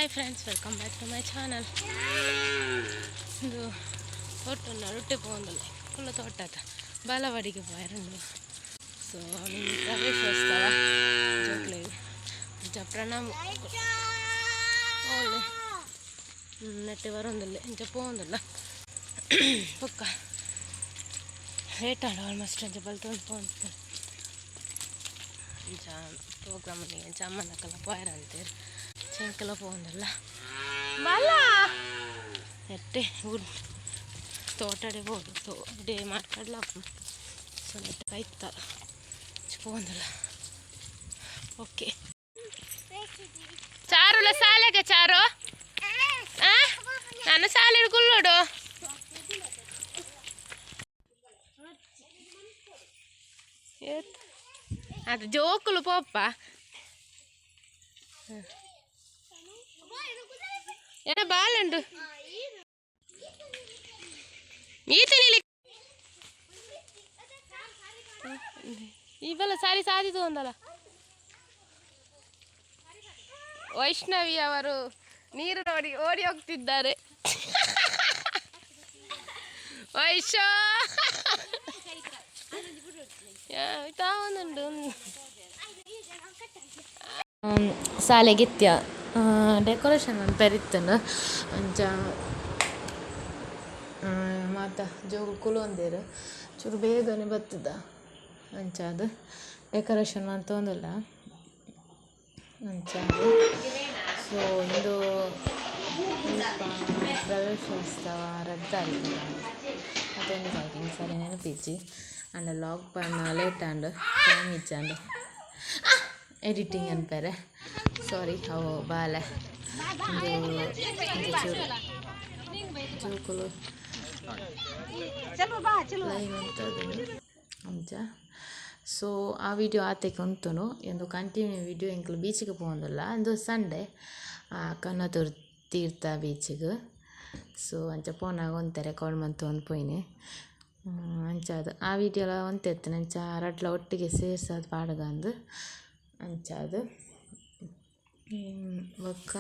Hi friends, welcome back to my channel. ಇದು ತೋಟ ನಡುಟ್ಟೆ ಪೋಂದಲ್ಲ full ತೋಟ ಆತ ಬಾಲವಾಡಿಗೆ ಪೋಯರುಂಡು. ಸೊ ನಿಮ್ಮ ಪ್ರವೇಶೋತ್ಸವ ಜೋಕ್ಲೆಗ್ ಅಂಚ ಪ್ರಣಾಮ್ ಓಲೆ ನೆಟ್ಟೆ ಬರೋಂದಿಲ್ಲ, ಇಂಚ ಪೋಂದಿಲ್ಲ. ಬೊಕ್ಕ ಲೇಟ್ ಆಂಡ್ ಆಲ್ಮೋಸ್ಟ್. ಅಂಚ ಬಲ್ತೊಂದು ಪೋಂತು. ಇಂಚ ಪ್ರೋಗ್ರಾಮ್ ಅಂಚ ಅಮ್ಮನಕಲ್ಲ ಪೋಯರಂತೇರ್ ಚೆಂಕಲ ಪೋಂದಲ್ಲ ಬಲ ನೆಟ್ಟೆ ಗುಡ್ ತೋಟಡೆ ಬೋಡು ತೋ ಡೇ ಮಾರ್ಕಡ್ಲ. ಸೊ ನೆಟ್ಟೆ ಕೈತ ಪೋಂದಲ್ಲ. ಓಕೆ, ಚಾರುಲ ಸಾಲೆಗೆ ಚಾರು. ಆ ನಾನು ಸಾಲೆಡ್ ಕುಲ್ಲೋಡು. ಏತ್ ಅದು ಜೋಕುಲು ಪೋಪ ಏನ ಬಾಲುಂಡು ಈತನಿಲಿ ಇವೆಲ್ಲ ಸಾರಿ ಸಾಧಿತು ಒಂದಲ್ಲ. ವೈಷ್ಣವಿ ಅವರು ನೀರು ನೋಡಿ ಓಡಿ ಹೋಗ್ತಿದ್ದಾರೆ. ವೈಶೋ ತಾವೊಂದುಂಡು. ಸಾಲೆಗಿತ್ಯ ಡೆಕೋರೇಷನ್ ಪೆರಿತ್ತುಂಡು. ಅಂಚ ಮಾತ ಜೋಕುಲು ಕುಲೊಂದೆರ್. ಚೂರು ಬೇಗನೆ ಬತ್ತದ. ಅಂಚ ಅದು ಡೆಕೋರೇಷನ್ ಮಂತೊಂದುಲ್ಲ ಅಂಚ. ಸೊ ಇಂದು ಪ್ರವೇಶೋತ್ಸವ ರಡ್ಡ್ ತಾರೀಕು, ಅದೊಂದು ತಾರೀಕು ಸರಿ ನೆನಪಿಜ್ಜಿ. ಆಂಡ ಲಾಗ್ ಪನ್ನ ಲೇಟ್ ಆಂಡ್, ಟೈಮ್ ಇಜ್ಜಾಂಡ್ ಎಡಿಟಿಂಗ್ ಅನ್ಪೆರೆ. ಸಾರಿ. ಅವು ಬಾಲೆ ಇಂದು ಇಂಚ ಚೂರು ಜೋಕುಲು ಲೈವ್ ಉಂತುದು ಅಂಚ. ಸೊ ಆ ವಿಡಿಯೋ ಆತೆಗ್ ಉಂತುಂಡು. ಇಂದು ಕಂಟಿನ್ಯೂ ವಿಡಿಯೋ ಎಂಕುಲು ಬೀಚಿಗೆ ಪೋವೊಂದುಲ್ಲ. ಇಂದು ಸಂಡೆ, ಕನ್ನತೂರು ತೀರ್ಥ ಬೀಚಿಗ್. ಸೊ ಅಂಚ ಪೋನಾಗ ಒಂತೆ ರೆಕಾರ್ಡ್ ಮಂತೊಂದು ಪೋಯಿನಿ. ಅಂಚಾದ್ ಆ ವಿಡಿಯೋಲ ಒಂತೆ ಇತ್ತಿನ. ಅಂಚ ರಡ್ಡ್ಲ ಒಟ್ಟಿಗೆ ಸೇರ್ಸಾದ್ ಪಾಡ್ಗಂದ್ ಅಂಚಾದ್. ಬೊಕ್ಕ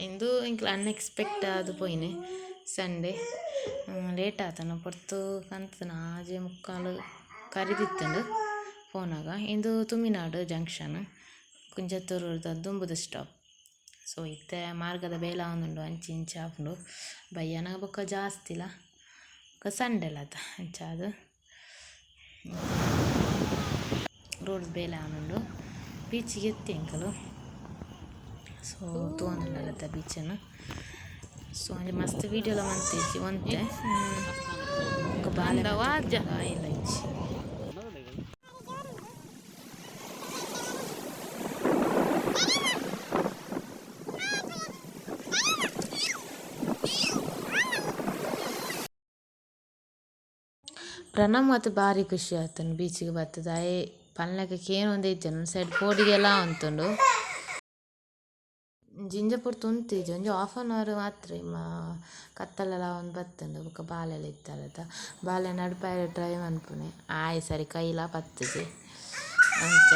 ಇಂದು ಎಂಕ್ಲ ಅನ್ಎಕ್ಸ್ಪೆಕ್ಟ್ ಆದ್ ಪೋಯಿನಿ. ಸಂಡೆ ಲೇಟ್ ಆತನ ಪೊರ್ತು ಕಂತುನ 6:45 ಕರಿದಿತ್ತುಂಡು ಪೋನಾಗ. ಇಂದು ತುಮಿನಾಡು ಜಂಕ್ಷನ್, ಕುಂಜತ್ತೂರುದ ದುಂಬುದ ಸ್ಟಾಪ್. ಸೊ ಇತ್ತೆ ಮಾರ್ಗದ ಬೇಲೆ ಆವೊಂದುಂಡು, ಅಂಚಿ ಇಂಚಿ ಆಪುಂಡು. ಬಯ್ಯನ ಬೊಕ್ಕ ಜಾಸ್ತಿಲ, ಬೊಕ್ಕ ಸಂಡೆಲ ಅತ, ಅಂಚಾದ್ ರೋಡ್ ಬೇಲೆ ಆವೊಂದುಂಡು. ಬೀಚಿಗೆ ಎತ್ತಿ ಎಂಕುಲು. ಸೊ ತೂವೊಂದುಲ್ಲತ್ತ ಬೀಚನ್. ಸೊ ಒಂಜಿ ಮಸ್ತ್ ವೀಡಿಯೋಲ ಮಂತಿಜ್ಜಿ ಒಂತೆ. ಬೊಕ್ಕ ಬಾಲೆ ಆಯಿಲ್ಲ ಇಜ್ಜಿ. ಪ್ರಣಮ್ ಮಾತ ಬಾರಿ ಖುಷಿ ಆತುಂಡು ಬೀಚಿಗೆ ಬತ್ತುದು. ಆಯೆ ಪನ್ಲೆಕ ಕೇನೊಂದೇ ಇಜ್ಜಂಡ್. ಒಂಜಿ ಸೈಡ್ ಪೋಡಿಗೆಲ ಉಂತುಂಡು. ಜಿಂಜ ಪೊರ್ತು ಉಂತಿಜಿ, ಒಂಜಿ ಹಾಫ್ ಆನ್ ಅವರ್ ಮಾತ್ರ. ಕತ್ತಲೆಲ ಆವೊಂದು ಬತ್ತುಂಡು. ಬೊಕ ಬಾಲೆಲ ಇತ್ತಲತ, ಬಾಲೆ ನಡ್ಪಾಯೆರೆ ಟ್ರೈ ಮನ್ಪುನೆ. ಆಯೆ ಸರಿ ಕೈಲ ಪತ್ತುಜಿ ಅಂಚ.